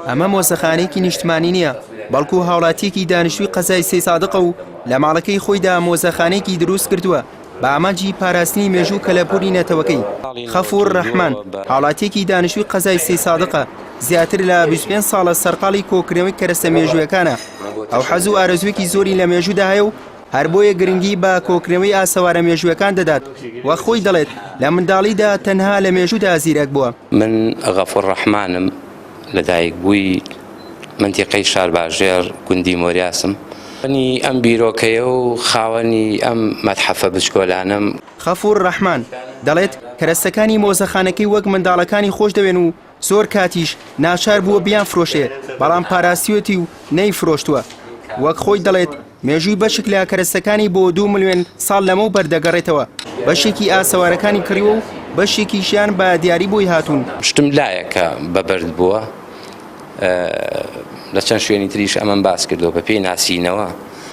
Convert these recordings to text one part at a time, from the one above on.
ئەمە مۆزەخانەیەکی نیشتمانی نییە، بەڵکو هاوڵاتییەکی دانیشتووی قەزای سەیسادقە و لە ماڵەکەی خۆیدا مۆزەخانەیەکی دروست کردووە بە ئامانجی پاراستنی مێژوو و کەلەپووری نەتەوەکەی. خەفوور ڕەحمان، هاوڵاتییەکی دانیشتووی قەزای سەیسادقە، زیاتر لە 25 ساڵە سەرقاڵی کۆکردنەوەی کەرەستە مێژوویەکانە. ئەو حەز و ئارەزوویەکی زۆری لە مێژوودا هەیە و هەر بۆیە گرنگی بە کۆکردنەوەی ئاسەوارە مێژوویەکان دەدات، وەک خۆی دەڵێت لە منداڵیدا تەنها لە مێژوودا زیرەک بووە. من غەفور ڕەحمانم، لەدایکبووی مەنتیقەی شارباژێڕ گوندی مۆریاسم. خاوەنی ئەم بیرۆکەیە و خاوەنی ئەم مەتحەفە بچکۆلانەم. غەفور ڕەحمان، دەڵێت، کەرەستەکانی مۆزەخانەکەی وەک منداڵەکانی خۆشدەوێن و زۆر کاتیش ناچار بووە بیانفرۆشێ، بەڵام پاراستویەتی و نەیفرۆشتووە. وەک خۆی دەڵێت، مێژووی بەشێک لە کەرەستەکانی بۆ دوو ملیۆن ساڵ لەمەوبەر دەگەڕێتەوە، بەشێکی ئاسەوارەکانی کڕیوە و بەشێکیشیان بە دیاری بۆی هاتوون. شتم لایە کە بە بەرد بووە، لە چەند شوێنی تریش ئەمەم باس کردووە، بە پێی ناسینەوە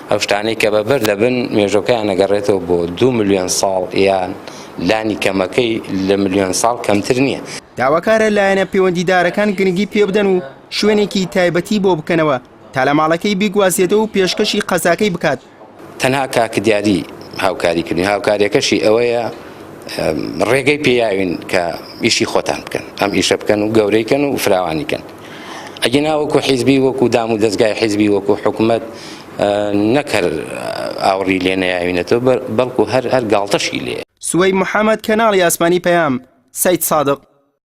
ئەو شتانەی کە بە بەرد دەبن مێژووەکەیان ئەگەڕێتەوە بۆ دوو ملیۆن ساڵ یان لانی کەمەکەی لە ملیۆن ساڵ کەمتر نییە. داواکارە لایەنە پەیوەندیدارەکان گرنگی پێبدەن و شوێنێکی تایبەتی بۆ بکەنەوە تا لە ماڵەکەی بیگوازێتەوە و پێشکەشی قەزاکەی بکات. تەنها کاک دیاری هاوکاری کردین، هاوکاریەکەشی ئەوەیە ڕێگەی پێیاوین کە ئیشی خۆتان بکەن، ئەم ئیشە بکەن و گەورەی کەن و فراوانی کەن. ئەگینا وەکو حیزبی وەکو دام و دەزگای حیزبی وەکو حکومەت نەک هەر ئاوڕی لێ نەیاوینەتەوە بەڵکو هەر هەر گاڵتەشی لێ. سوەیب محەمەد، کەناڵی ئاسمانی پەیام، سەیدسادق.